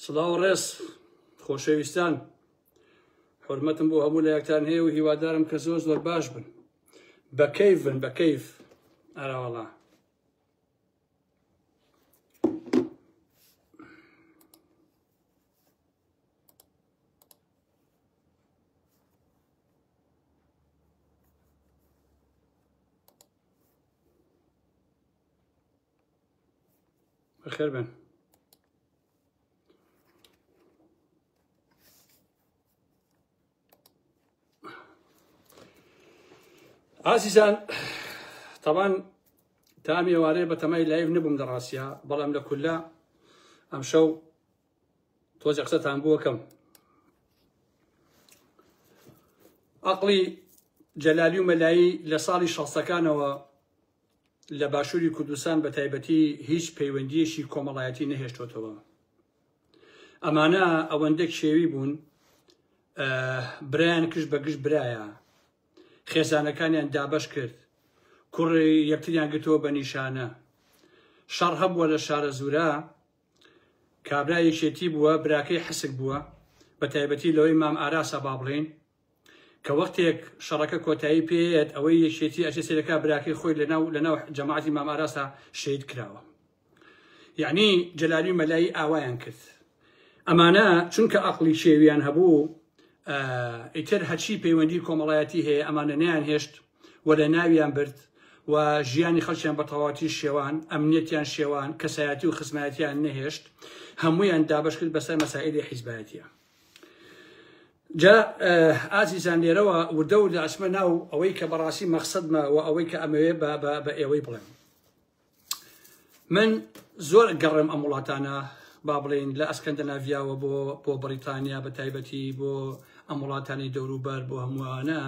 سڵاو ڕێز خۆشەویستان حرمەتم بۆ هەموو لایەکتان هەیە و هیوادارم کە زۆر زۆر باش بن بە کەیف بن بە کەیف ئەرەوەڵا بەخێر بن ئازیزان تاوان تا ئێوارەیە بە تەمای live نەبووم لە ڕاستە بەڵام لە کولە ئەمشەو تۆزێ قسەتان بۆکەم ئەقلی جەلالی و مەلایی لە ساڵی شەستەکانەوە لە باشووری کوردستان بە تایبەتی هیچ پەیوەندیەکی کۆمەڵایەتی نەهێشتۆتەوە ئەمانە ئەوەندە کێوی بوون برایان کش بە گشت برایە خێزانەکانیان دابەش کرد کوڕی یەکتریان گرتەوە بە نیشانە شەڕ هەبووە لە شارەزوورە کابرا یەکێتی بووە براکەی حسک بووە بە تایبەتی لەوەی مام ئاراسا با بڵێین کە وەختێک شەڕەکە کۆتایی پێیەت ئەوەی یەکێتی ئەچێ سەیرەکە براکەی خۆی لەناو لەناو جەماعەتی مام ئاراسا شەهید کراوە یعنی جەلالی و مەلایی ئاوایان کرد ئەمانە چونکە ئەقلی شێویان هەبوو ئیتر هەرچی پەیوەندی کۆمەڵایەتی هەیە ئەمانە نیان هێشت و لە ناویان برد و ژیانی خەڵکیان بە تەواوەتی شێوان، ئەمنیەتیان شێوان، کەسایەتی و خزمایەتیان نەهێشت، هەموویان دابەش کرد بەسەر مەسائیلی حیزبایەتیە. جا ئازیزان لێرەوە وردە وردە ئەچمە ناو ئەوەی کە بەڕاستی مەقسەدمە و ئەوەی کە ئەمەوێ بە ئێوەی بڵێم. من زۆر گەڕێم ئەم وڵاتانە با بڵێین لە ئەسکەندەناڤیاوە بۆ بۆ بەریتانیا بە تایبەتی بۆ ئەم وڵاتانی دەوروبەر بۆ هەمووانە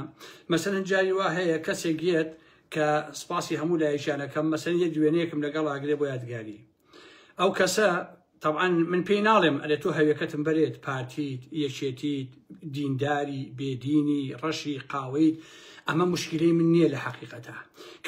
مەسەلەن جاری وا هەیە کەسێک یەت کە سپاسی هەموو لایەکیانەکەم مەسەن یەک وێنەیەکم لەگەڵ ئاگرێ بۆ یادگاری ئەو کەسە طبعا من پێی ناڵێم ئەرێ تۆ هەوێکەتم بەرێت پارتیت یەکێتیت دینداری بێدینی ڕەشی قاوەیت ئەمە مشکلەی من نییە لە حەقیقەتە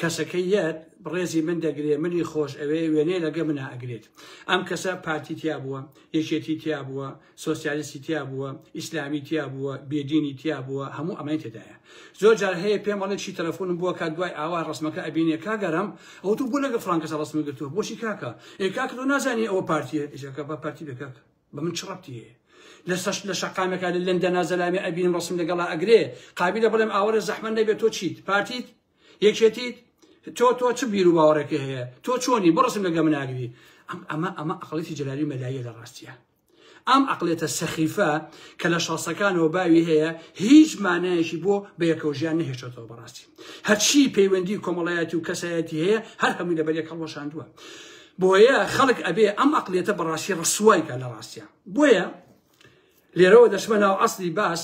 کەسەکە یەت ڕێزی من دەگرێ منی خۆش ئەوێ وێنەی لەگە منە ئەگرێت ئەم کەسە پارتی تیا بووە یەکێتی تیا بووە سۆسیالیستی تیا بووە ئیسلامی تیا بووە بێدینی تیا بووە هەموو ئەمەی تێدایە زۆر جار هەیە پێم ئەڵێ چی تەلەفۆنم بووە کات دوای ئاوا ڕسمەکە ئەبینێ کاگەرم ئەو تۆ بۆ لەگە فڵان کەسە ڕسمی گرتووە بۆچی کاکە ئێ کاکە تۆ نازانی ئەوە پارتیە ئیشەکە بە پارتی بێ کاکە بە من چ ڕەبتی هەیە لە سەش لە شەقامەکە لە لەندەنا زەلامی ئەبینم ڕسم لەگەڵا ئەگرێ قابیلە بڵێم ئاوەرە زەحمەت نەبێت تۆ چیت پارتیت یەکێتیت تۆ تۆ چ بیر و باوەڕێکی هەیە تۆ چۆنی بۆ ڕسم لەگە من ئاگری ئەم ئەمە ئەمە ئەقڵێتی جەلالی مەلاییە لە ڕاستیە ئەم عەقڵیەتە سەخیفە کە لە شەستەکانەوە باوی هەیە هیچ مانایەکی بۆ بەیەکەوژیان نەهێشتەوە بەڕاستی هەرچی پەیوەندی کۆمەڵایەتی و کەسایەتی هەیە هەر هەمووی لەبەر یەک هەڵوەشاندووە بۆیە خەڵک ئەبێ ئەم عەقڵیەتە بەڕاستی ڕسوای کە لە ڕاستە بۆیە لێرەوە دەچمە ناو ئەسلی باس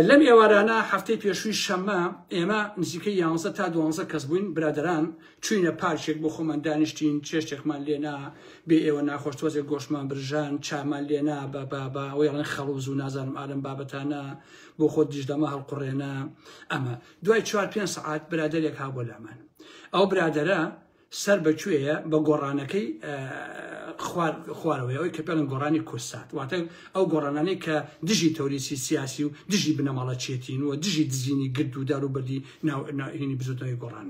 لەم ئێوارانە هەفتەی پێشووی شەممە ئێمە نزیکەی یانزە تا دوانزە کەس بووین برادەران چوینە پارکێک بۆ خۆمان دانیشتین چێشتێکمان لێنا بێ ئێوە ناخۆش تۆزێک گۆشمان برژان چامان لێنا بە بە بە ئەوەی ئەڵێن خەڵوز و نازانم ئالم بابەتانە بۆ خۆت دیژدەمە هەڵقوڕێنە ئەمە دوای چوار پێنج سەعات برادەرێک هابووە لامان ئەو برادەرە سەر بە کوێیە بە گۆڕانەکەی خوار خوارەوەی ئەوەی کە پێڵن گۆڕانی کورسات واتە ئەو گۆڕانانەی کە دژی تەوریسی سیاسی و دژی بنەماڵە چێتین و دژی دزینی گرد و دار و بەردی ناوهینی بزوتنەوەی گۆڕان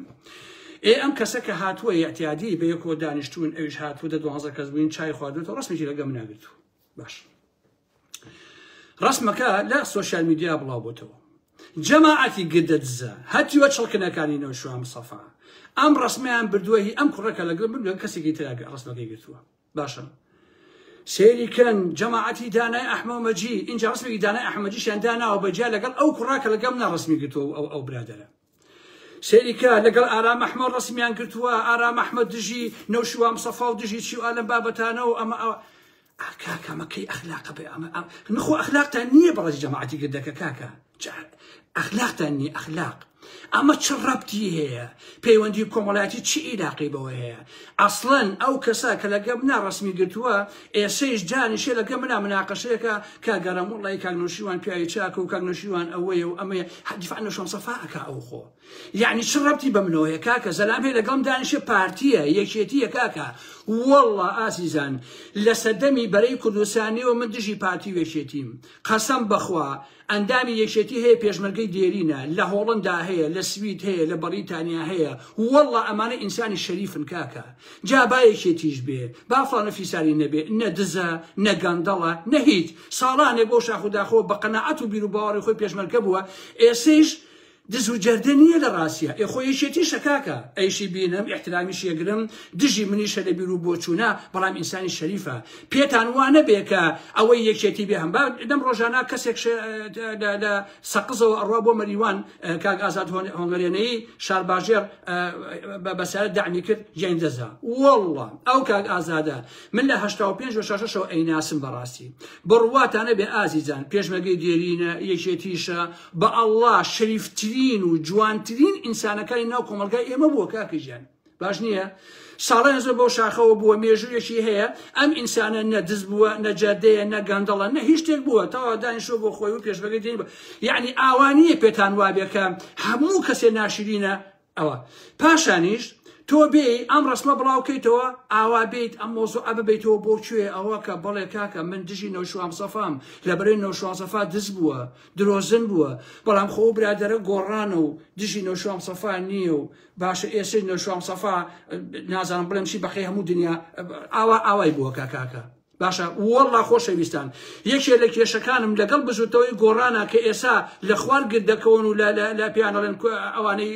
ئێ ئەم کەسە کە هاتووە یاعتیادی بە یەکەوە دانیشتون ئەویش هاتووە دە دوانزە کەس بووین چای خواردوێتەوە ڕسمێکی لەگە مناگرتوو باش ڕسمەکە لە سۆشیال میدیا بڵاو بۆتەوە جەماعەتی گردە دزە هەتیوە چڵکنەکانی نەوشیروان مستەفا ئەم ڕسمیان بردووە هی ئەم کوڕەکە لەگەڵ من لەگەڵ کەسێکی ترا ڕسمەکەی گرتووە باشە سەیری کەن جەماعەتی دانای ئەحمە مەجی اینجا ڕسمێکی دانای ئەحمەجیشیان داناوە بەجیا لەگەڵ ئەو کوڕا کە لەگەڵ منا ڕسمی گرتووە ئەو ئەو برادەرە سەیری کە لەگەڵ ئارام ئەحمەد ڕسمیان گرتووە ئارام ئەحمەد دژی نەوشیروان مستەفا و دژی چی و ئالەم بابەتانە و ئەمە کاکە ئەمە کەی ئەخلاقە بێ ئەمە نخۆ ئەخلاقتان نییە بەڕێزی جەماعەتی گردەکە کاکە ئەخلاقتان نییە ئەخلاق ئەمە چ ڕەبتی هەیە پەیوەندی کۆمەڵایەتی چی ئیلاقی بەوە هەیە ئەسڵەن ئەو کەسە کە لەگە منا ڕسمی گرتووە ئێسەیش جانیشێ لەگە منا مناقەشەیەکە کاگەرەم وڵی کاک نوشیوان پیاوی چاکە و کاک نوشیوان ئەوەیە و ئەمەیە دیفاع نوشوان سەفا ئەکا ئەو خۆ یعنی چ ڕەبتی بە منەوە هەیە کاکە زەلام هەیە لەگەڵم دانیشێ پارتیە یەکێتیە کاکە. وەڵڵا ئازیزان لە سەردەمی بەرەی کوردستانیەوە من دژی پارتی و یەکێتیم قەسەم بەخوا ئەندامی یەکێتی هەیە پێشمەرگەی دێرینە لە هۆڵندا هەیە لە سوید هەیە لە بەڕیتانیا هەیە وەڵڵا ئەمانە ئینسانی شەریفن کاکە جا با یەکێتیش بێ با فڵان و فیساری نەبێ نە دزە نە گەندەڵە نە هیچ ساڵانێک بۆ شاخ و داخەوە بە قەناعەت و بیروباوەڕی خۆی پێشمەرگە بووە ئێسەیش دز و جەردە نییە لە ڕاستیا ئێ خۆ یەکێتیشە کاکە ئەیشی بینم ئیحترامیشی ئەگرم دژی منیشە لە بیر و بۆچوونە بەڵام ئینسانی شەریفە پێتان وا نەبێ کە ئەوەی یەکێتی بێ هەم با لەم ڕۆژانە کەسێک لە سەقزەوە ئەڕوا بۆ مەریوان کاک ئازاد هۆنگەرێنەیی شارباژێڕ بە سەر دەعمی کرد گیانی دەزا واللە ئەو کاک ئازادە من لە 85 و شەشەوە ئەیناسم بەڕاستی بڕواتانە بێ ئازیزان پێشمەرگەی دێرینە یەکێتیشە بە ئەڵڵا شەریفترین و جوانترین ئینسانەکانی ناو کۆمەڵگای ئێمە بووە کاکە گیان باش نییە؟ ساڵیان زۆر بەو شاخەوە بووە مێژوویەکی هەیە ئەم ئینسانە نە دز بووە نە جەردەیە نە گەندەڵە نە هیچ شتێک بووە تەواو دانیشتووە بۆ خۆی و پێشمەرگەی دێرین بووە یعنی ئاوا نییە پێتان وابێ کە هەموو کەسێ ناشرینە ئەوە پاشانیش تۆ بێی ئەم ڕسمە بڵاو کەیتەوە ئاوا بیت ئەم مۆزوعە ببیتەوە بۆ کوێ ئەوە کە بەڵێ کاکە من دژی نەوشوام سەفام لە بەرەی نەوشوان سەفا دز بووە درۆزن بووە بەڵام خۆ برادەرە گۆڕانە و دژی نەوشوان سەفا نییە و باشە ئێسەی نەوشوان سەفا نازانم بڵێم چی بەقەی هەموو دنیا ئاوا ئاوای بووە کاکاکە باشە وەڵا خۆشەویستان یەکێ لە کێشەکانم لەگەڵ بزوتەوەی گۆڕانە کە ئێسا لە خوار گردەکەون و لە پێیان ئەڵێن ئەوانەی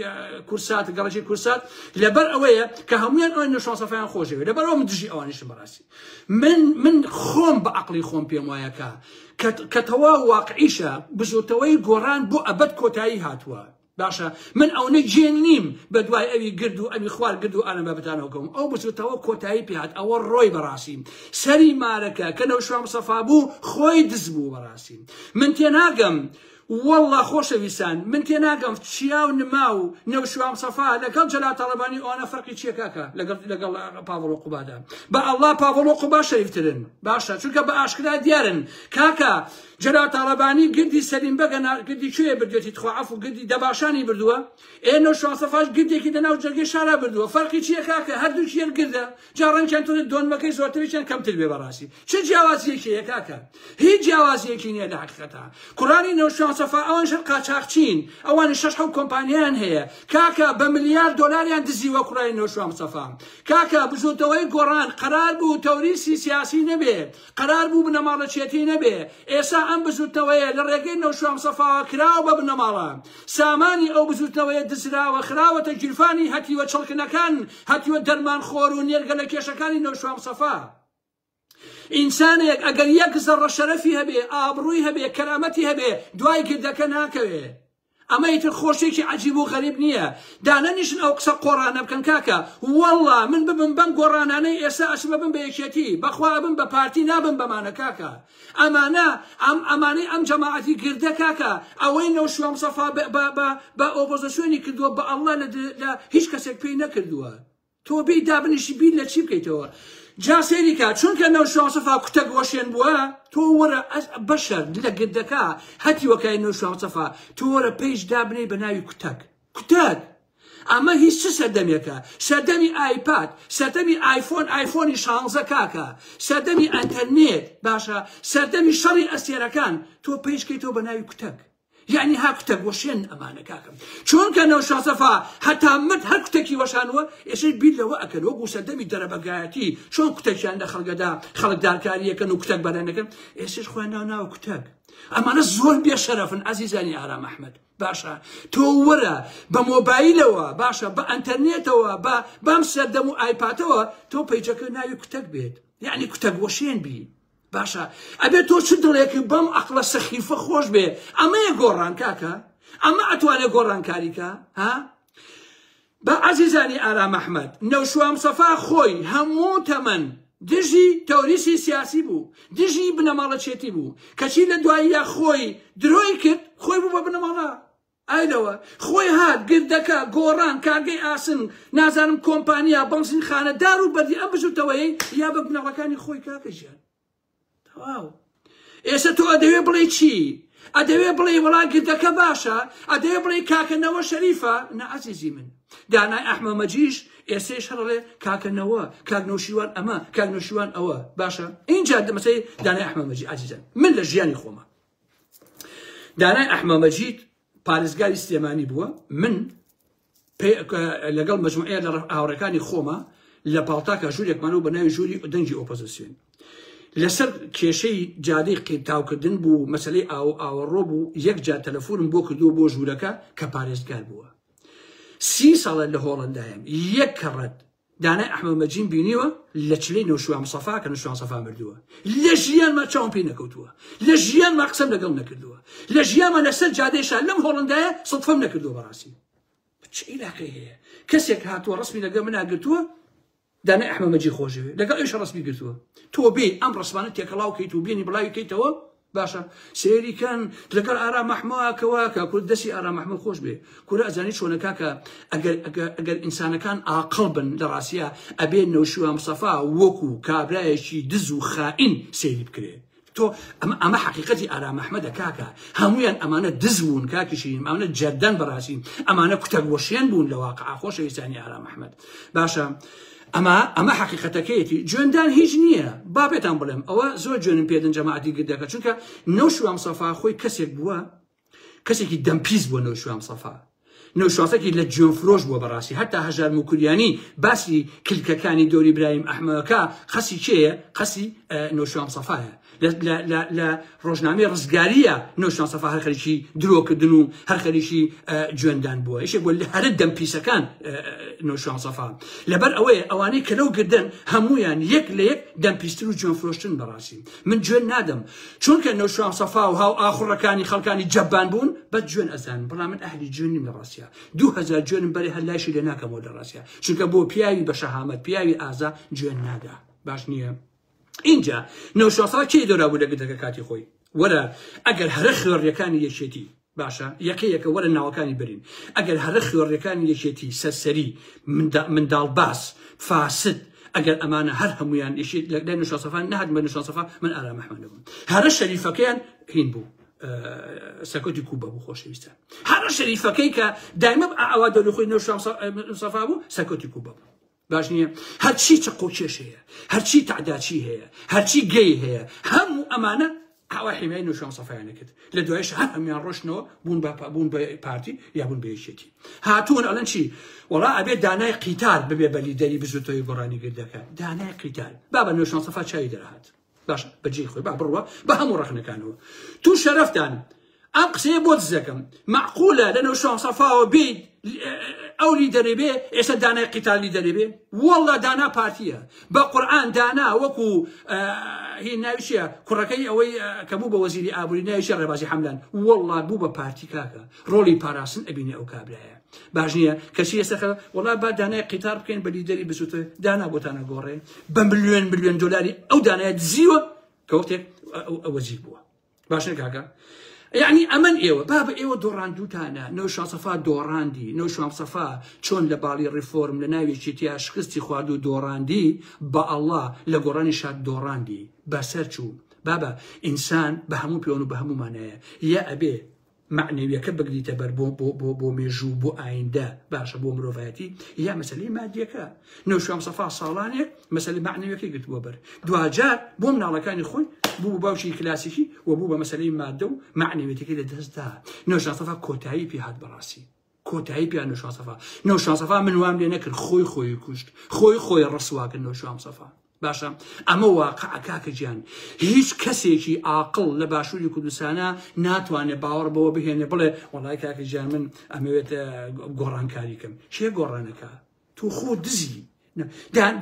کورسات گەڕەکی کورسات لەبەر ئەوەیە کە هەمویان ئەوەی نەوشوان سەفایان خۆشەوێت لەبەر ئەوە من دژی ئەوانیشم بەڕاستی من من خۆم بە عەقڵی خۆم پێم وایە کە کە تەواو واقعیشە بزوتەوەی گۆڕان بۆ ئەبەد کۆتایی هاتووە باشە من ئەونە گێل نیم بە دوای ئەوی گرد و ئەوی خوار گرد و ئالەم بابەتانەوە کەوم ئەو بزوتەوە کۆتایی پێهات ئەوە ڕۆی بەڕاستی سەری مارەکە کە نەوشوان مستەفا بوو خۆی دز بوو بەڕاستی من تێناگەم واللە خۆشەویستان من تێناگەم چیا و نما و نەوشوان مستەفا لەگەڵ جەلال تاڵەبانی ئەوانە فەرقی چییە کاکە لەگەڵ لەگەڵ پاڤڵ و قوبادا بە ئەڵڵا پاڤڵ و قوبا شەریفترن باشە چونکە بە ئاشکرا دیارن کاکە جەلال تاڵەبانی گردی سەلیم بەگە نا گردی کوێ بردوێتی تخوا عەفو گردی دەباشانی بردووە ئێ نەوشیروان سەفاش گردێکی لەناو جەرگەی شارا بردووە فەرقی چییە کاکە هەردووکی یەک گردە جا ڕەنگیان تۆزێ دۆنمەکەی زۆرترێکیان کەمتر بێ بەڕاستی چ جیاوازیەکی هەیە کاکە هیچ جیاوازیەکی نییە لە حەقیقەتا کوڕانی نەوشیروان سەفا ئەوان شەر قاچاخچین ئەوانی شەش حەوت کۆمپانیایان هەیە کاکە بە ملیار دۆلاریان دزیوە کوڕانی نەوشیروان سەفا کاکە بزوتنەوەی گۆڕان قەرار بوو تەوریسی سیاسی نەبێ قەرار بوو بنەماڵەچێتی نەبێ، ئێسا ئەم بزوتنەوەیە لە ڕێگەی نەوشیروان مستەفاوە کراوە بە بنەماڵە. سامانی ئەو بزوتنەوەیە دزراوە، خراوەتە گیرفانی هەتیوە چڵکنەکان، هەتیوە دەرمانخۆر و نێرگەلەکێشەکانی نەوشیروان مستەفا. ئینسانێک ئەگەر یەک زەڕە شەرەفی هەبێ، ئابڕووی هەبێ، کەرامەتی هەبێ، دوای گردەکە ناکەوێ. ئەمە ئیتر خۆ شتێکی عەجیب و غەریب نییە دانەنیشن ئەو قسە قۆڕانە بکەن کاکە وەڵڵا من ببم بەم گۆڕانانەی ئێستا ئەچم ئەبم بە یەکێتی بەخوا ئەبم بە پارتی نابم بەمانە کاکە ئەمانە ئەم ئەمانەی ئەم جەماعەتی گردە کاکە ئەوەی نەوشیروان مستەفا بە ئۆپۆزسیۆنی کردووە بە ئەڵڵا لە هیچ کەسێک پێی نەکردووە تۆ بێی دابنیشی بیر لە چی بکەیتەوە جا سەیری کە چونکە نەوشیروان سەفا کوتەک وەشێن بووە تۆ وەرە بەشەر لە گردەکە هەتی وەکای نەوشیروان سەفا تۆ وەرە page دابنێی بە ناوی کوتەک کوتەک ئەمە هیچ چ سەردەمێکە سەردەمی ئایپاد سەردەمی ئایفۆن ئایفۆنی شانزە کاکە سەردەمی ئەتەرنێت باشە سەردەمی شەڕی ئەستێرەکان تۆ page کەیتەوە بە ناوی کوتەک یەعنی ها کوتەک وەشێن ئەمانە کاکەم چونکە نەوشاد سەفا هەتا مرد هەر کوتەکی وەشانوە ئێستا بیر لەوە ئەکەن وەکو سەردەمی دەرەبەگایەتی چۆن کوتەکیان لە خەڵگەدا خەڵک دارکاریەکەن و کوتەک بەرەنەکەن ئێستش خۆیان ناو ناوە کوتەک ئەمانە زۆر بێشەرەفن ئازیزانی ئارام ئەحمەد باشە تۆ وەرە بە مۆبایلەوە باشە بە ئەتەرنێتەوە بە بەم سەردەم و ئایپاتەوە تۆ پەیجەکە ناوی کوتەک بێت یعنی کوتەک وەشێن بی باشە ئەبێ تۆ چ دڵێک بەم عەقڵە سەخیفە خۆش بێ ئەمەیە گۆڕان کاکە ئەمە ئەتوانێ گۆڕانکاری کە ها بە عەزیزانی ئارام ئەحمەد نەوشوام سەفا خۆی هەموو تەمەن دژی تەوریسی سیاسی بوو دژی بنەماڵەچێتی بوو کەچی لە دواییە خۆی درۆی کرد خۆی بوو بە بنەماڵە ئای لەوە خۆی هات گردەکە گۆڕان کارگەی ئاسن نازانم کۆمپانیا بەنزینخانە دار و بەردی ئەم بزوتەوەی یا بە بنەڵەکانی خۆی کاکە ژیان تەواو ئێستا تۆ ئەدەوێ بڵێ چی؟ ئەدەوێ بڵێ وەڵا گردەکە باشە، ئەدەوێ بڵێ کاکە نەوە شەریفە. نا عەزیزی من، دانای ئەحمە مەجیش ئێسێش هەڕڵێ کاکە نەوە، کاک نەوشیوان ئەمە، کاک نەوشیوان ئەوە. باشە اینجا مەسەی دانای ئەحمە مەجید عەزیزان، من لە ژیانی خۆمە دانای ئەحمە مەجید پارێزگاری سلێمانی بووە، من لەگەڵ مەجموعەیە لە هاوڕێکانی خۆمە لە پاڵتاکە ژوورێکمانەوە بە ناوی ژووری دەنگی ئۆپۆزیسیۆن لەسەر کێشەی جادەی قیرتاوکردن بوو، مەسلەی ئاو ئاوەڕۆ بوو. یەک جار تەلەفۆنم بۆ کردووە بۆ ژوورەکە کە پارێزگار بووە. 30 ساڵە لە هۆڵەندایم، یەک کەڕەت دانای ئەحمەد مەجیم بینیوە لە چلەی نەوشیروان مستەفا کە نەوشیروان مستەفا مردووە. لە ژیانما چاوم پێی نەکەوتووە، لە ژیانما قسەم لەگەڵ نەکردووە، لە ژیانما لەسەر جادەی شار لەم هۆڵەندایە سەدفەم نەکردووە. بەڕاستی چ عیلاقەی هەیە؟ کەسێک هاتووە ڕسمی لەگەڵ منا گرتووە، دانای ئەحمەد مەجید خۆشەوێ، لەگەڵ ئەویش ڕسمی گرتووە. تۆ بێ ئەم ڕسمانە تێکەڵاو کەیت و بێنی بڵاوی کەیتەوە. باشە سەیری کەن لەگەڵ ئارام ئەحمەکەوە کە کورد دەستی ئارام ئەحمە خۆش بێ. کورە ئەزانی چۆنە کاکە، ئەگەر ئەگەر ئینسانەکان ئاقڵ بن لە ڕاستیا ئەبێ نەوشیروان مستەفا وەکو کابرایەکی دز و خائین سەیری بکرێ. تۆ ئەمە ئەمە حقیقەتی ئارام ئەحمەدە کاکە. هەمویان ئەمانە دز بوون کاکی شیرین، ئەمانە جەردەن بەڕاستی، ئەمانە کوتەک وەشێن بوون لە واقع خۆشەویستانی ئارام ئەحمەد. باشە ئەمە ئەمە حقیقەتەکەیەتی. جوێندان هیچ نییە، با پێتان بڵێم ئەوە زۆر جوێنم پێدن جەماعەتی گردەکە، چونکە نەوشیروان مستەفا خۆی کەسێک بووە، کەسێکی دەمپیس بووە. نەوشیروان مستەفا نەوشاسەکی لە جوێن فرۆش بووە بەڕاستی. هەتا هەژار موکریانی باسی کلکەکانی دەوری برایم ئەحمەکە قەسی کێیە؟ قەسی نەوشیروان مستەفایە. لە ڕۆژنامەی ڕزگاریە نەوشیروان مستەفا هەر خەریکی درۆکردن و هەر خەریکی جوێندان بووە. یەکێک بووە لە هەرە دەمپیسەکان نەوشیروان مستەفا. لەبەر ئەوەیە ئەوانەی کە لەو گردن هەمویان یەک لە یەک دەمپیستر و جوێن فرۆشتن. بەڕاستی من جوێن نادەم، چونکە نەوشیروان مستەفا و هاو ئاخوڕەکانی خەڵکانی جەبان بوون، بە جوێن ئەزانن، بەڵام من ئەهلی جوێن نیم لە ڕاستیا. 2000 جوێنم بەرێ هەر لایشی لێ ناکەمەوە لە ڕاستیا، چونکە بۆ پیاوی بە شەهامەت، پیاوی ئازا جوێن نادا، باش نییە. اینجا نەوشیروان مستەفا کێی دۆرا بوو لە گردەکە کاتی خۆی؟ وەرە ئەگەر هەرە خوێڕیەکانی یەکێتی، باشە یەکە یەکە وەرە ناوەکانی برین، ئەگەر هەرە خوێڕیەکانی یەکێتی سەرسەری منداڵ باس فاسد، ئەگەر ئەمانە هەر هەمویان یەکێت لە لای نەوشیروان مستەفا نەهات بە نەوشیروان مستەفا، من ئارام ئەحمەد نەبووم. هەرە شەریفەکەیان هین بوو، سەکۆتی کوبە بوو خۆشەویستە. هەرە شەریفەکەی کە دایمە ئاوا دەوری خۆی نەوشیروان مستەفا بوو، سەکۆتی کوبە بوو. باش نییە؟ هەرچی چەقۆ کێش هەیە، هەرچی تعداچی هەیە، هەرچی گەی هەیە، هەموو ئەمانە ئاوا حیمای نەوشیروان مستەفایان کرد. لە دوایش هەر هەمویان ڕۆشتنەوە بوون بە بوون بە پارتی یا بوون بە یەکێتی. هاتوون ئەڵێن چی؟ وەڵا ئەبێ دانای قیتار ببێ بە لیدەری بزوتەوەی گۆڕانی گردەکە. دانای قیتار بابە نەوشیروان مستەفا چاوی دەرهات. باشە بەجێی خۆی با بڕوە بە هەموو ڕەخنەکانەوە. تو شەرەفتان ئەم قسەیە بۆ دزەکەم، معقولە لە نەوشیروان مستەفاوە بیت ئەو لیدەرێ بێ، ئێستا دانای قیتال لیدەرێ بێ؟ والله دانا پارتیە بە قورئان. دانا وەکو هی ناویشیە کوڕەکەی ئەوەی کە بوو بە وەزیری ئابووری، ناویشیە ڕێبازی حەملان، والله بوو بە پارتی کاکە، ڕۆڵی پاراستن ئەبینێ ئەو کابرایە. باش نییە؟ کەچی ئێستا وەڵا با دانای قیتار بکەین بە لیدەری بزوتە. دانا بۆتانە گۆڕێ بە ملیۆن ملیۆن دۆلاری ئەو دانایە دزیوە کە وەختێک وەزیر بووە. باشە کاکە، یعنی ئەمن ئێوە بابە ئێوە دۆڕاندوتانە. نەوشیروان مستەفا دۆڕاندی. نەوشیروان مستەفا چۆن لە باڵی ڕیفۆرم لە ناوێکی تیا شکستی خوارد و دۆڕاندی، بە ئەڵڵا لە گۆڕانی شاد دۆڕاندی، بەسەر چوو. بابە ئینسان بە هەموو پێوەن و بە هەموو مانایە یا ئەبێ معنەویەکە بگریتە بەر بۆ بۆ بۆ بۆ مێژوو بۆ ئایندە، باشە بۆ مرۆڤایەتی، یا مەسەلەی مادیەکە. نەوشیروان مستەفا ساڵانێک مەسەلەی معنەویەکەی گرتبووە بەر، دواجار بۆ مناڵەکانی خۆی بوو بە باوکی کلاسیکی و بوو بە مەسەلەی مادە و معنەویەتەکەی لە دەستدا. نەوشیروان مستەفا کۆتایی پێ هات، بەڕاستی کۆتایی پێ نەوشیروان مستەفا. نەوشیروان مستەفا من وام لێ نەکرد، خۆی خۆی کوشت، خۆی خۆی ڕسوا کرد نەوشیروان مستەفا. باشە ئەمە واقع کاکە گیان. هیچ کەسێکی ئاقڵ لە باشووری کوردستانە ناتوانێت باوەڕ بەوە بهێنێ بڵێ وەڵای کاکە گیان من ئەمەوێت گۆڕانکاری کەم. کێ گۆڕانەکە؟ تۆ خۆ دزی.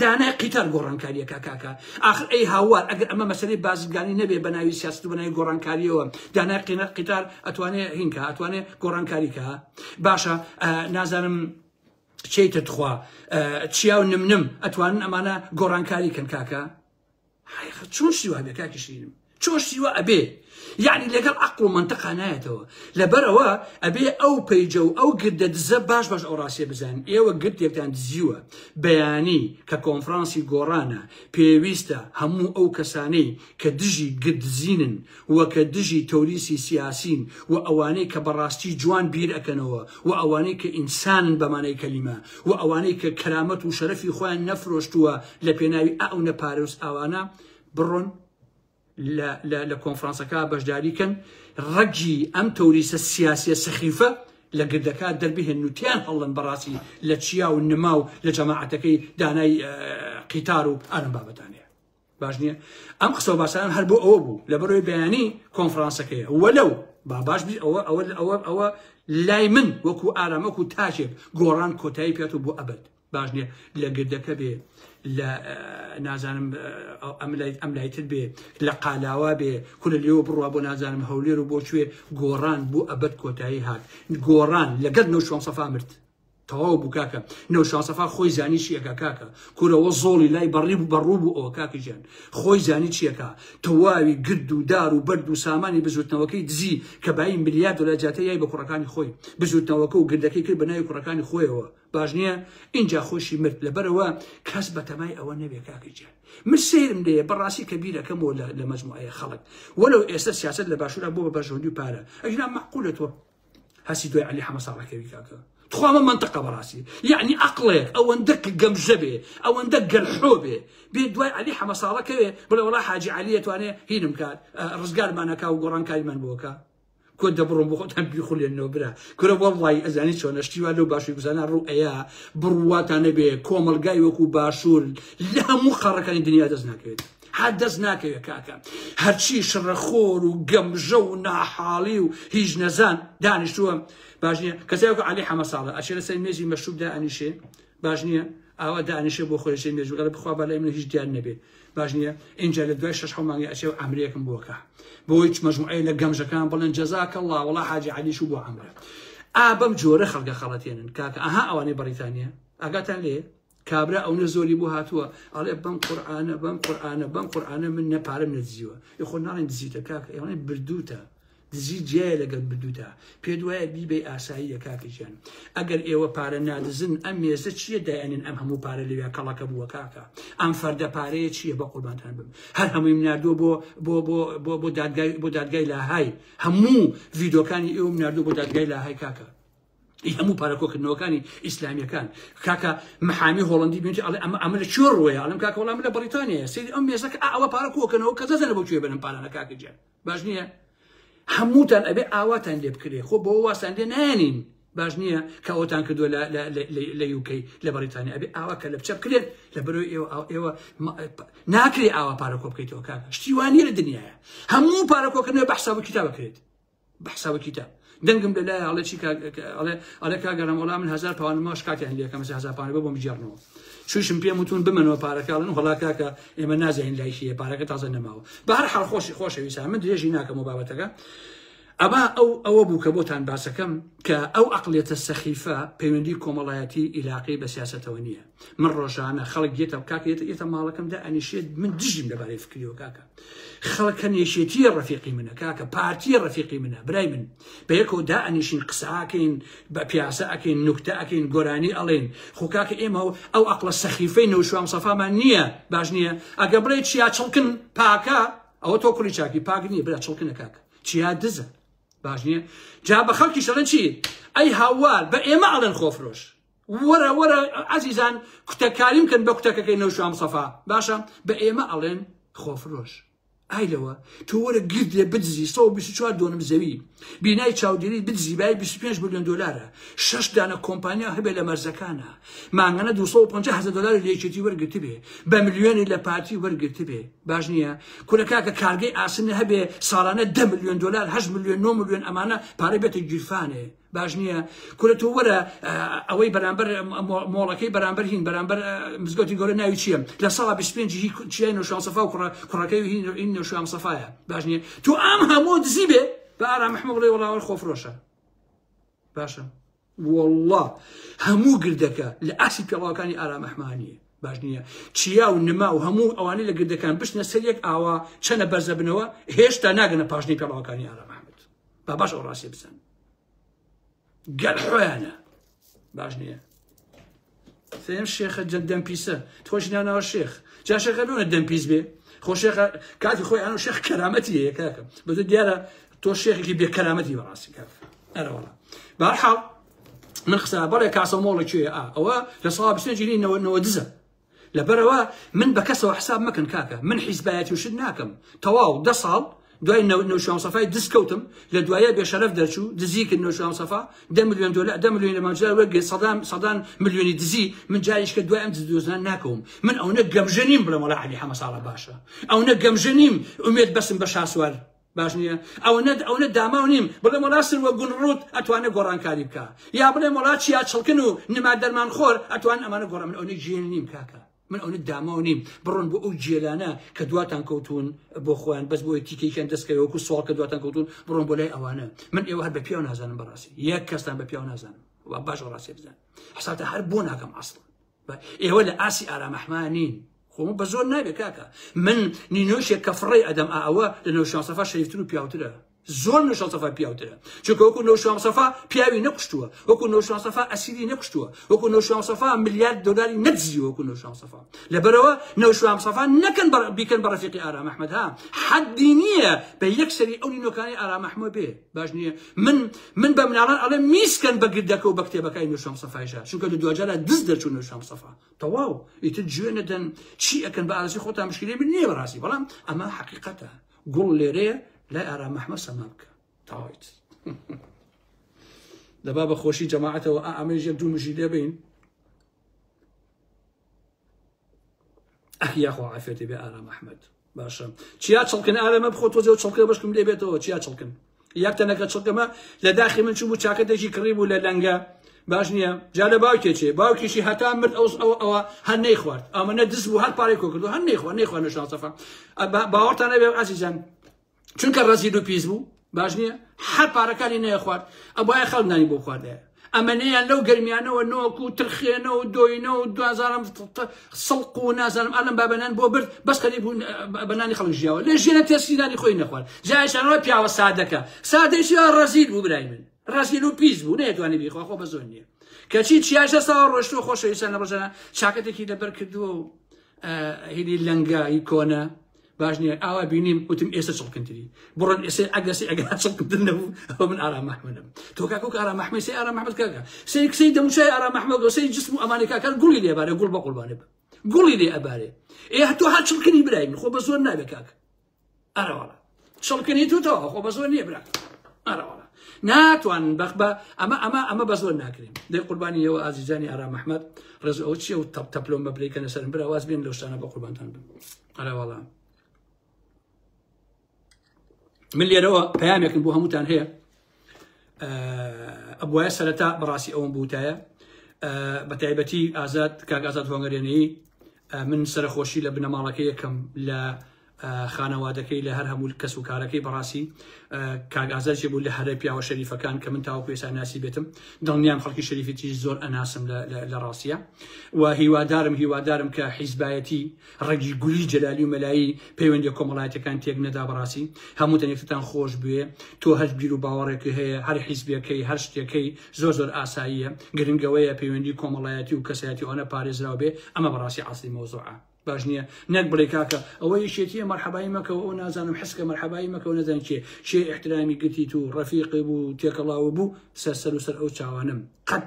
دانای قیتار گۆڕانکاریەکە کاکە. ئاخر ئەی هاوار ئەگەر ئەمە مەسەلەی بازرگانی نەبێ بە ناوی سیاست و بە ناوی گۆڕانکاریەوە، دانای قیتار ئەتوانێ هینکە، ئەتوانێ گۆڕانکاریکە. باشە نازانم چیتە تخوا چیا و نمنم ئەتوانن ئەمانە گۆڕانکاری کەن کاکە؟ چۆن شتی وابێ کاکی شیرینم؟ چۆن شتی وا ئەبێ؟ یەعنی لەگەڵ عەقڵ و مەنتقا نایەتەوە. لەبەرئەوە ئەبێ ئەو پەیجە و ئەو گردە دزە باش باش ئەو ڕاستیە بزانن. ئێوە گردێکتان دزیوە. بەیانی کە کۆنفرانسی گۆڕانە پێویستە هەموو ئەو کەسانەی کە دژی گرددزینن و کە دژی تەوریسی سیاسین و ئەوانەی کە بەڕاستی جوان بیر ئەکەنەوە و ئەوانەی کە ئینسانن بە مانای کەلیمە و ئەوانەی کە کەرامەت و شەرەفی خۆیان نەفرۆشتووە لە پێناوی ئەو نە پارە و ئاوانە بڕۆن لە لە لە کۆنفرانسەکە بەشداری کەن ڕەگی ئەم تەوریسە سیاسیە سەخیفە لە گردەکە دەربهێن و تیان هەڵن بەڕاستی لە چیا و نما و لە جەماعەتەکەی دانای قیتار و ئەم بابەتانەیە. باش نییە ئەم قسە و باسان هەر بۆ ئەوە بوو لە بەرەوەی بەیانی کۆنفرانسەکەیە وەلەو با باش بی ئەوە ئەوە ئەوە ئەوە لای من وەکو ئارام وەکو تاکێک گۆڕان کۆتایی پێات و بۆ ئەبد باش نییە لە گردەکە بێ لە نازانم ئەم لایتر بێ لە قالاوا بێ کورە لێوە بڕوا بۆ نازانم هەولێر و بۆ کوێ گۆڕان بۆ ئەبد کۆتایی هات گۆڕان لەگەڵ نەوشیروان سەفا مرد تەواو بوو کاکە نەوشیروان سەفا خۆی زانی چیەکە کاکە کورەوە زۆڵی لای بەڕی بوو بەڕوو بوو ئەوە کاکە گیان خۆی زانی چیەکە تەواوی گرد و دار و بەرد و سامانی بزوتنەوەکەی دزی کە بایی ملیار دۆلار زیاتر یای بە کوڕەکانی خۆی بزوتنەوەکە و گردەکەی کرد بە ناوی کوڕەکانی خۆیەوە باش نییە ئینجا خۆشی مرد لەبەرەوە کەس بەتەمای ئەوە نەبێ کاکە گیان من سەیرم لێیە بەڕاستی کە بیرەکەمەوە لە مەجموعەیە خەڵک وەلو ئێستا سیاسەت لە باشوورا بۆ بە بەرژەوەندی و پارە ئەگینا مەعقولە تۆ هەستی دوای عەلی حەمە ساڵح کەوی کاکە تخوا ئەمە مەنتقە بەڕاستی یعنی عەقڵێک ئەوەندە گەمژە بێ ئەوەندە گەلحۆ بێ بێ دوای عەلی حەمە ساڵە کەوێ بڵێ وەڵا حاجی عەلی ئەتوانێ هینم کات ڕزگارمانەکا و گۆڕانکاریمان بۆکە کۆ دەبڕۆم بۆ خۆتان بیخولێنەوە برا کورە وەڵڵی ئەزانی چۆنە شتی وا لەو باشووری کوردستانە ڕوو ئەیا بڕواتان نەبێ کۆمەڵگای وەکو باشوور لە هەموو قەڕەکانی دنیا دەست ناکەوێت هەر دەست ناکەوێت کاکە هەرچی شڕەخۆر و گەمژە و ناحاڵی و هیچ نەزان دانیشتووە باش نییە کەسێک عەلی حەمە ساڵە ئەچێ لەسەر مێزی مەشروب دائەنیشێ باش نییە ئاوا دانیشێ بۆ خۆی لەسەر مێز بگەڵێ بخوا با لای من هیچ دیار نەبێ باش نییە ئینجا لە دوای شەش حەوت مانگی ئەچێ و عەمرەیەکم بۆکە بۆ هیچ مەجموعەیە لە گەمژەکان بڵێن جەزاکە الله وەڵا حاجی عەلی چوو بۆ عەمرە ئا بەم جۆرە خەڵکە خەڵەتێنن کاکە ئەها ئەوانەی بەڕیتانیا ئاگاتان لێ کابرا ئەونە زۆری بۆ هاتووە ئەڵێ بەم قورئانە بەم قورئانە بەم قورئانە من نە پارەم نەدزیوە ئێ خۆ ناڵێن دزیتە کاکە ئێوانێ بردووتە دزی جیایە لەگەڵ بردووتە پێت وایە بیبەی ئاساییە کاکە گیان ئەگەر ئێوە پارە نادزن ئەم مێزە چییە دایانن ئەم هەموو پارە لەویا کەڵەکە بووە کاکە ئەم فەردە پارەیە چییە بە قوربانتان بم هەر هەموویم ناردووە بۆ بۆ بۆ بۆ بۆ دادگای بۆ دادگای لاهای هەموو ڤیدۆکانی ئێوەم ناردووە بۆ دادگای لاهای کاکە ئی هەموو پارە کۆکردنەوەکانی ئیسلامیەکان کاکە محامی هۆڵندی بینی ئەڵێ ئەمە ئەمە لە کوێ ڕووەیە ئەڵێم کاکە وەڵام لە بەریتانیایە سەیری ئەم مێزەکە ئەوە پارە کۆکەنەوە کە دەزانە بۆ کوێ بەرن پارانە کاکە گیان باش نییە هەمووتان ئەبێ ئاواتان لێ بکرێ خۆ بۆ واسان لێ نایەنین باش نییە کە ئەوتان کردووە لە یوکەی لە بەریتانیا ئەبێ ئاوا کە لە بچە بکرێن لە بەرەوەی ئێوە ئێوە ناکرێ ئاوا پارە کۆ بکەیتەوە کاکە شتی وانیە لە دنیاە هەموو پارە کۆکردنەوە بە حساب و کتاب بکرێت بە حساب و کتاب دەنگم لە لایە ئەڵێ چی ئەڵێ ئەڵێ کاگەرم وەڵا من هەزار پاوان ماش کاتیان لەکەم هەزار پاوان بۆ بۆم بگێڕنەوە شوشم پێم وتون بمنەوە پارەکە ئەڵێن وەڵا کاکە ئێمە نازانین لای کێیە پارەکە تازە نەماوە بە هەر حاڵ خۆشی خۆشەویستان من درێژی ناکەم و بابەتەکە ئەمە ئەو ئەوە بوو کە بۆتان باسەکەم کە ئەو عقلێتە سەخیفە پەیوەندی کۆمەڵایەتی ئیلاقی بە سیاسەتەوە نییە من ڕۆژانە خەڵک یەتە کاکە یەتە یەتە ماڵەکەم دائەنیشێت من دژیم لەبارەی فکریەوە کاکە خەڵک هەن یەکێتیە ڕەفیقی منە کاکە پارتیە ڕەفیقی منە برای من بە یەکەوە دائەنیشین قسە ئەکەین بە پیاسە ئەکەین نوکتە ئەکەین گۆرانی ئەڵێن خۆ کاکە ئێمە ئەو ئەقڵە سەخیفەی نەوشوام سەفامان نییە باش نییە ئەگە بڵێ چیا چڵکن پاکە ئەوە تۆ کوڕی چاکی پاک نییە برا چڵکنە کاکە چیا دزە باش نییە جا بە خەڵکی شەڵێن چی ئەی هاوار بە ئێمە ئەڵێن خۆفرۆش وەرە وەرە عەزیزان کوتەکاریم کەن بە کوتەکەکەی نەوشیروان مستەفا باشە بە ئێمە ئەڵێن خۆفرۆش ئای لەوە تۆ وەرە گرد لێ بدزی 124 دۆنم زەوی بینای چاودێری بدزی بای 25 ملیۆن دلارە شش دانە کۆمپانیا هەبێ لە مەرزەکانە مانگانە 250 هەزار دلار لە یەکێتی وەرگرتبێ بە ملیۆنی لە پارتی وەرگرتبێ باش نییە کورە کاکە کارگەی ئاسن هەبێ ساڵانە 10 ملیۆن دلار 8 ملیۆن 9 ملیۆن ئەمانە پارەی بێتە گیرفانێ باش نییە کورە تۆ وەرە ئەوەی بەرامبەر مۆڵەکەی بەرامبەر هین بەرامبەر مزگەوتی گەورە ناوی چییە لە ساڵا 25 هی چیای نەوشیروان سەفا و کوڕە کوڕەکەی هین هین نەوشیروان سەفایە باش نییە تۆ ئەم هەموو دزی بێ بە ئارام ئەحمەد بڵێ وەڵا وەر خۆفرۆشە باشە والله هەموو گردەکە لە ئاسی پێڵاوەکانی ئارام ئەحمانیە. باش نییە چیا و نما و هەموو ئەوانەی لە گردەکان بچنە سەر یەک ئاوا چەنە بەرزە بنەوە هێشتا ناگەنە پاشنەی پێڵاوەکانی ئارام ئەحمەد با باش ئەو ڕاستیە بزانن گەل حۆیانە باش نییە سێم شێخە دەم پیسە تۆش ناناوە شێخ جا شێخە بێنە دەم پیس بێ خۆ شێخە کاتی خۆی ئەنو شێخ کەرامەتی هەیە کاکە بەدو دیارە تۆ شێخێکی بێ کەرامەتی بەڕاستی کاکە ئەرەوەڵا بەهەرحاڵ من قسە بەڵێ کاسە مۆڵە کوێ ئا ئەوە لە ساڵ بچنە جیلی نەوە نەوە دزە لەبەرەوە من بە کەسەوە حساب مەکەن کاکە من حیزبایەتی و شت ناکەم تەواو دە ساڵ دوای نەوشیروان سەفای دز کەوتم لە دوایە بێشەرەف دەرچوو دزی کرد نەوشیروان سەفا دە ملیۆن دۆلار دە ملیۆن لە مانجار وەرگرت سەدان سەدان ملیۆنی دزی من جاریش کە دوای ئەم دز دۆزان ناکەوم من ئەونە گەمژە نیم بڵێم وەڵا عەلی حەمە ساڵح باشە ئەونە گەمژە نیم ئومێد بەسم بە شاسوار باش نییە ئەوەنە ئەونە داماو نیم بڵێم وەڵا سروە گونڕوت ئەتوانێ گۆڕانکاری بکا یا بڵێم وەڵا چیا چڵکن و نما دەرمان خۆر ئەتوان ئەمانە گۆڕان من ئەونە گێل نیم کاکە من ئەونە داماو نیم بڕۆن بۆ ئەو گێلانە کە دواتان کەوتون بۆ خۆیان بەس بۆی تیکێکیان دەستکەوێ وەکو سواڵ کە دواتان کەوتون بڕۆن بۆ لای ئەوانە من ئێوە هەر بە پیاو نازانم بەڕاستی یەک کەستان بە پیاو نازانم باش ڕاستی بزان حسابتە هەر بۆ ناکەم ئەسڵ ئێوە لە ئاسی ئارام ئەحمە نین خۆ بە زۆر نابێ کاکە من نینۆشێک کە فڕێ ئەدەم ئەوە لە نەوشیروان سەفا شەریفتر و پیاوترە زۆر نەوشیروان سەفا پیاوترە چونکە وەکو نەوشیروان سەفا پیاوی نەکوشتووە وەکو نەوشیروان سەفا ئەسیری نەکوشتووە وەکو نەوشیروان سەفا ملیارد دۆلاری نەدزیوە وەکو نەوشیروان سەفا لەبەرەوە نەوشیروان سەفا نەکەن بیکەن بە ڕەفیقی ئارام ئەحمەد ها حەدی نییە بە یەکسەری ئەو نینۆکانی ئارام ئەحمەد بێ باش نییە من من بە مناڵان ئەڵێم میسکەن بە گردەکە و بە کتێبەکانی نوشام سەفایشا چونکە لە دواجارا دز دەرچوو نوشام سەفا تەواو ئیتر گوێ نەدەن چی ئەکەن بە ئارەزوی خۆتان مشکلەی من نییە بەڕاستی بەڵام ئەمە حەقیقەتە گوڵ لێرەیە لای ئارام ئەحمەد سەما بکە تەواویت دەبا بە خۆشی جەماعەتەوە ئەمەیش یەک دوو مژی لێ بین ئەخ یاخوا عافێتی بێ ئارام ئەحمەد باشە چیا چڵکن ئارەمە بخۆ تۆزێ و چڵکە بەشکم لێ بێتەوە چیا چڵکن یەک تەنەکە چڵکەمە لە داخی من چوو بوو چاکەتێکی کڕی بوو لە لەنگە باش نییە جا لە باوکێ باوکیشی هەتا مرد ئەو ئەو ئەوە هەر نەیخوارد ئەمە نە دز بوو هەر پارەی کۆ کردو هەر نەیخوارد نەیخوارد نەشان سەفا باوەڕتان نەبێ ئازیزان چونکە ڕەزیل و پیس بوو باش نییە هەر پارەکانی نەیەخوارد ئەبایە خەڵک نانی بۆ خواردایە ئەمەنەیان لەو گەرمیانەوە نۆک و ترخێنە و دۆینە و دوازارم سڵق و نازانم ئەلم بابەنان بۆ برد بەس خەریک بوو بەنانی خەڵک ژیاوە لە ژێرە تێسیرانی خۆی نەخوارد جایشانەوە پیاوە سادەکە سادەیشی ڕەزیل بوو برای من ڕەزیل و پیس بوو نەیەتوانی بیخوا خۆ بە زۆر نییە کەچی چیاشە ساوە ڕۆشتووە خۆشەویستان لە ڕۆژانە چاکەتێکی لەبەر کردووە و هینی لەنگە هی کۆنە باش نییە ئاوا بینیم وتم ئێستا چڵکنتری بڕۆن ئێستا ئەگەسی ئەگەر چڵکردن نەبوو ئەوە من ئارام ئەحمەدم تۆ کاکە وەک ئارام ئەحمەد سەی ئارام ئەحمەد کاکە سەی سەی دەموچای ئارام ئەحمەد و سەی جسم و ئەمانەی کاکە گوڵی لێ بارێ گوڵ بە قوربانێ بە گوڵی لێ ئەبارێ ئێ تۆ هەر چڵکنی برای من خۆ بە زۆر نابێ کاکە ئەرەوەڵا چڵکنی تو تەواو خۆ بە زۆر نییە برا ئەرەوەڵا ناتوانن بەخ بە ئەمە ئەمە ئەمە بە زۆر ناکرێن دەی قوربانی ئێوە ئازیزانی ئارام ئەحمەد ڕێز ئەو چیە و تەپ تەپلۆم بە برێکەنە سەرم برا واز بێن لەو شتانە بە قوربانتان بم ئەرەوەڵا من لێرەوە پەیامێکم بۆ هەمووتان هەیە ئەبواە سەرەتا بەڕاستی ئەوم بوتایە بە تایبەتی ئازاد کاک ئازاد هۆنگەرێنەیی من سەرخۆشی لە بنەماڵەکە یەکەم لە خانەوادەکەی لە هەر هەموو کەس و کارەکەی بەڕاستی کاک ئازاد چێ بوو لە هەرە پیاوە شەریفەکان کە من تاوەکو ئێستا ناسی بێتم دڵنیام خەڵکی شەریفێتی زۆر ئەناسم لە ڕاستیە و هیوادارم هیوادارم کە حیزبایەتی ڕەگی گولی جەلالی و مەلایی پەیوەندیە کۆمەڵایەتەکان تێک نەدا بەڕاستی هەمووتان یەکترتان خۆش بوێ تۆ هەر بیر و باوەڕێکی هەیە هەر حیزبێکەی هەر شتێکەی زۆر زۆر ئاساییە گرنگەوەیە پەیوەندی کۆمەڵایەتی و کەسایەتی ئەوانە پارێزراو بێ ئەمە بەڕاستی عەسڵی مەوزوعە باش نییە نەک بڵێ کاکە ئەوە یەکێتیە مەرحەبایی مەکەوە ئەو نازانم حسکە مەرحەبایی مەکەوە نەزان کێ کێ ئیحترامی گرتیت و ڕەفیقی بوو تێکەڵاوە بوو سەر سەر و سەر ئەو چاوانم قەت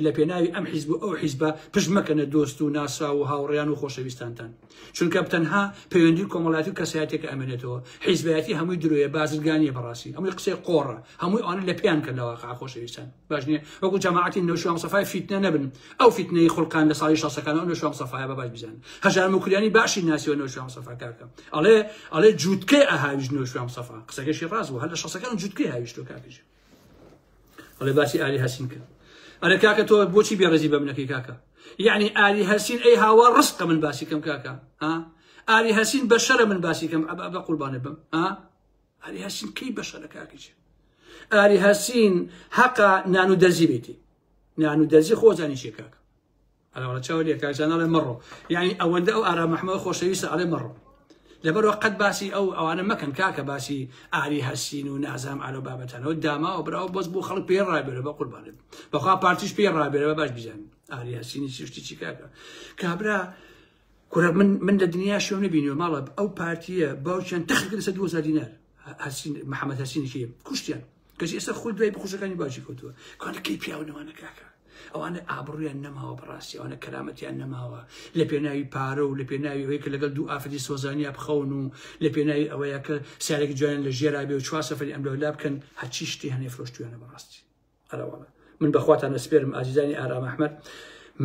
لە پێناوی ئەم حیزب و ئەو حیزبە پشت مەکەنە دۆست و ناسراو و هاوڕێیان و خۆشەویستانتان چونکە تەنها پەیوەندی کۆمەڵایەتی و کەسایەتێکە ئەمێنێتەوە حیزبایەتی هەمووی درۆیە بازرگانیە بەڕاستی هەمووی قسەی قۆڕە هەمووی ئەوانە لە پێیان کەن لە واقع خۆشەویستان باش نییە وەکو جەماعەتی نەوشیروان مستەفای فیتنە نەبن ئەو فیتنەی خولقان لە ساڵی شەستەکان ئەو نەوشیروان مستەفایە بە باش بزانن هەژار موکریانی باشی ناسیوە نەوشیروان مستەفا کاکە ئەڵێ ئەڵێ جووتکەی ئەهاویش نەوشیروان مستەفا قسەکەشی ڕاست بوو هەر لە شەستەکان جووتکەی هاویشتوە کاکەژی ئەڵێ باسی ئاری هەسین کرد ئەرێ کاکە تۆ بۆچی بێڕێزی بە منەکەی کاکە یعنی ئاری هەسین ئەی هاوا ڕستقە من باسی کەم کاکە ها ئاری هەسین بەشەرە من باسی کەم بە قوربانێ بم ها ئاری هەسین کەی بەشەرە کاکەچ ئاری هەسین حەقا نان و دەرزی بێتی نان و دەرزی خۆزانی چێ کاکە. ئەرەوەڵا چاو لێ کاک جان ئەڵێ مەڕۆ یعنی ئەوەندە ئەو ئارام ئەحمەد خۆشەویستە ئەڵێ مەڕۆ لەبەرەوە قەت باسی ئەو ئەوانە مەکەن کاکە باسی ئاری هەرسین و نازام ئالۆ بابەتانەوە داماوە براوە بەس بۆ خەڵک پێ ڕابێرە بە قوربانێ بەخوا پارتیش پێ ڕابێرە بە باش بزانن ئاری هەرسینی شتی چی کاکە کابرا کورە من من لە دنیا شوێن نبینیوە ماڵە ئەو پارتیە باوکیان تەخت لەسەر 2000 دینار هەرسین محەممەد هەرسینێکی کوشتیان کەچی ئێستا خۆی دوای بخوشەکانی باوکی کەوتووە کانە کەی پیاو نەوانە کاکە ئەوانە ئابڕویان نەماوە بەڕاستی ئەوانە کەرامەتیان نەماوە لە پێناوی پارە و لە پێناوی ئەوەی کە لەگەڵ دوو ئافرەتی سۆزانیا بخەون و لە پێناوی ئەوەیە کە سیارێکی جوانیان لە ژێرا بێ و چوار سەفەری ئەم لەولا بکەن هەرچی شتی هەنێ فرۆشتویانە بەڕاستی ئەرەوەڵە من بەخواتان ئەسپێرم ئازیزانی ئارام ئەحمەد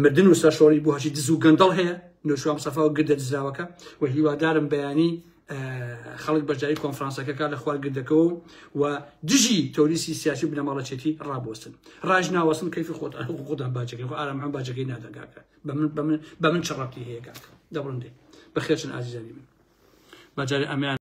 مردن و سەرشۆڕی بۆ هەرچی دز و گەندەڵ هەیە نەوشیروان مستەفا و گردە دزراوەکە و هیوادارم بەیانی خەڵک بەشداری کۆنفرانسەکە کا لە خوار گردەکەەوە و دژی تۆریسی سیاسی و بنەماڵەچێتی ڕابوەستن ڕاژ ناوەستن کەیفی خۆتان خۆتان باجەکەی خۆ ئارام هەم باجەکەی نادەگاکە بە من بە من بە من چ ڕەبتی هەیە کاکە دەبڕن دێ بەخێرچن ئازیزانی من بەجارێ ئەمیان.